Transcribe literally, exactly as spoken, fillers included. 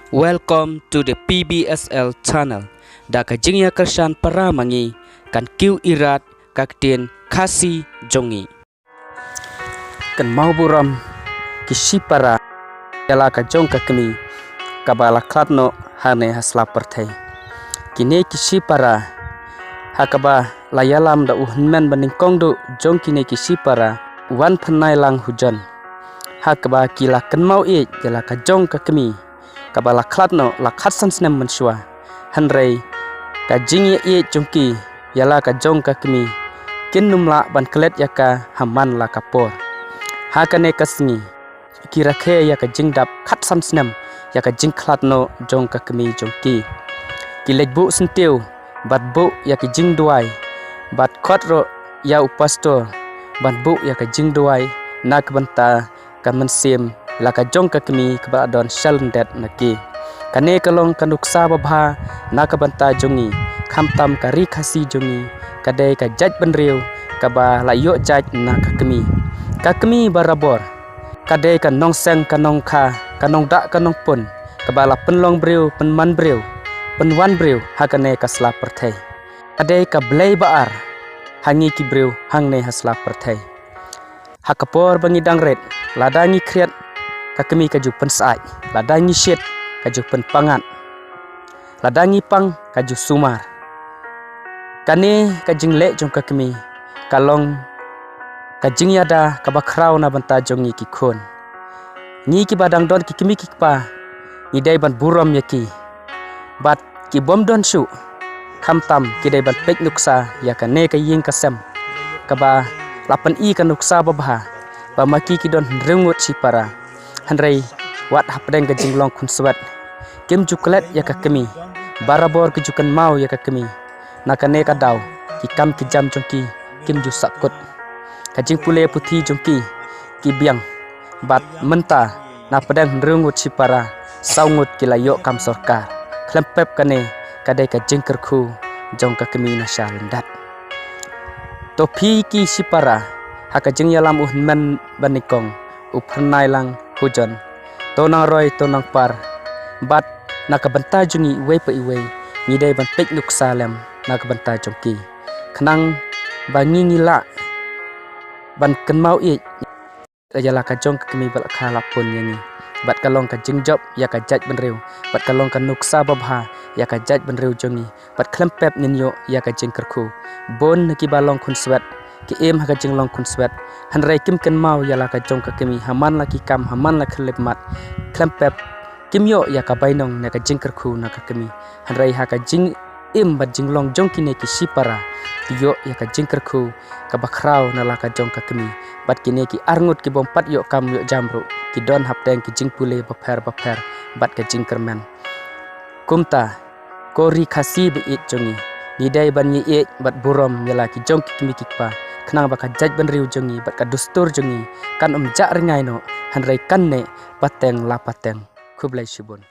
Welcome to the P B S L channel. Da ka jingïakyrshan para ma ngi, kan kiew irat ka ktien Khasi jong ngi. Kynmaw burom ki shipara ïa la ka jong ka kmie kaba la khlad noh hangne ha sla pyrthei. Kine ki shipara ha kaba la ïalam da u hynmen ba nyngkong duh jong kine ki shipara, u Wanphyrnai Langhujon, ha kaba ki la kynmaw ïeit ïa la ka jong ka kmie kaba la khlad noh la khatsan snem mynshuwa. Hynrei ka jingïeit jong ki ïa la ka jong ka kmie, kin ym lah ban klet ïa ka ha man la ka por. Ha kane ka sngi ki rakhe ïa ka jingdap khatsan snem ïa ka jingkhlad noh jong ka kmie jong ki. Ki leit buh syntiew bad buh ïa ka jingduwai bad khot ruh ïa u pastor ban buh ïa ka jingduwai na ka bynta ka mynsiem la ka jong ka kmie kaba la don shalyndet na ki. Kane ka long ka nuksa babha na ka bynta jong ngi, khamtam ka Ri Khasi jong ngi, ka dei ka jaitbynriew kaba la ïoh jait na ka kmie. Ka kmie barabor ka dei ka nongseng ka nongkha, ka nongda ka nongpun, kaba la pynlong briew, pynman briew, pynwan briew ha kane ka sla pyrthei. Ka dei ka blei ba ar ha ngi ki briew hangne ha sla pyrthei. Ha ka por ba ngi dang rit, lada ngi khriat, ka kmie ka ju pynsyaid, lada ngi shit, ka ju pynpangat, lada ngi pang, ka ju sumar. Kane ka jingleh jong ka kmie ka long ka jingïada kaba khraw na bynta jong ngi ki khun. Ngi kiba dang don ki kmie ki kpa, ngi dei ban burom ïa ki. Bad ki bym don shuh, khamtam ki dei ban peit nuksa ïa kane ka ïing ka sem kaba la pyni ka nuksa babha ba ma ki ki don hynriew ngut shipara. Hynrei wat hapdeng ka jinglong khunswet, kim ju klet ïa ka kmie, barabor ki ju kynmaw ïa ka kmie. Na kane ka daw ki kam ki jam jong ki kim ju sahkut, ka jingpule puthi jong ki ki biang. Bad mynta na pdeng hynriew ngut shipara, saw ngut ki la ïoh kam sorkar. Khlem pep kane ka dei ka jingkyrkhu jong ka kmie na shalyndet. To phi ki shipara, ha ka jingïalam u hynmen ba nyngkong, u Phyrnai Langhujon, to nang roi, to nang par. Bad na ka bynta jong ngi iwei pa iwei, ngi dei ban peit nuksa lem na ka bynta jong ki, khnang ba ngi ngi lah ban kynmaw ïeit ïa la ka jong ka kmie ba la kha la pun ïa ngi. Bad ka long ka jingjop ïa ka jaitbynriew, bad ka long ka nuksa babha ïa ka jaitbynriew jong ngi. Bad khlem pep ngin ïoh ïa ka jingkyrkhu. Bun na kiba long khunswet ki im ha ka jinglong khunswet, hynrei kim kynmaw ïa la ka jong ka kmie, ha man la ki kam, ha man la ki khyllipmat. Khlem pep kim ïoh ïa ka bainong na ka jingkyrkhu na ka kmie. Hynrei ha ka jingim bad jinglong jong kine ki shipara, ki ïoh ïa ka jingkyrkhu kaba khraw na la ka jong ka kmie. Bad kine ki arngut ki bym pat ïoh kam ïoh jam ruh, ki don hapdeng ki jingpule bapher bapher bad ka jingkyrmen. Kumta, ko Ri Khasi ba ïeit jong ngi, ngi dei ban ïeit bad burom ïa la ki jong ki kmie ki kpa, khnang ba ka jaitbynriew jong ngi bad ka dustur jong ngi kan ym jah rngai noh, hynrei kan neh pateng la pateng. Khublei shibun.